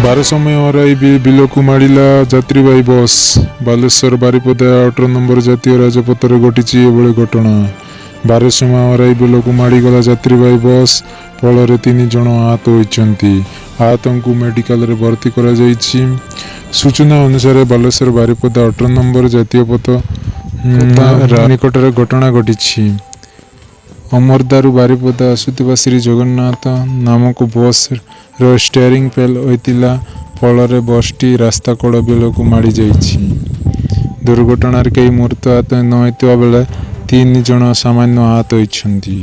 ଭାରସାମ୍ୟ ହରାଇ ବିଲକୁ ମାଡ଼ିଲା ଯାତ୍ରୀବାହୀ ବସ୍। ବାଲେଶ୍ୱର ବାରିପଦା 18 ନମ୍ବର ଜାତୀୟ ରାଜପଥରେ ଘଟିଛି ଏଭଳି ଘଟଣା। ଭାରସାମ୍ୟ ହରାଇ ବିଲକୁ ମାଡ଼ିଗଲା ଯାତ୍ରୀବାହୀ ବସ୍। ଫଳରେ 3 ଜଣ ଆହତ ହୋଇଛନ୍ତି। ଆହତଙ୍କୁ ମେଡିକାଲରେ ଭର୍ତ୍ତି କରାଯାଇଛି। ସୂଚନା ଅନୁସାରେ, ବାଲେଶ୍ୱର ବାରିପଦା 18 ନମ୍ବର ଜାତୀୟ ପଥ ନିକଟରେ ଘଟଣା ଘଟିଛି। ଅମର୍ଦ୍ଦାରୁ ବାରିପଦା ଆସୁଥିବା ଶ୍ରୀ ଜଗନ୍ନାଥ ନାମକ ବସ୍ର ଷ୍ଟିୟରିଂ ଫେଲ୍ ହୋଇଥିଲା। ଫଳରେ ବସ୍ଟି ରାସ୍ତା କଡ଼ ବିଲକୁ ମାଡ଼ି ଯାଇଛି। ଦୁର୍ଘଟଣାରେ କେହି ମୃତ ଆହତ ନ ହୋଇଥିବା ବେଳେ 3 ଜଣ ସାମାନ୍ୟ ଆହତ ହୋଇଛନ୍ତି।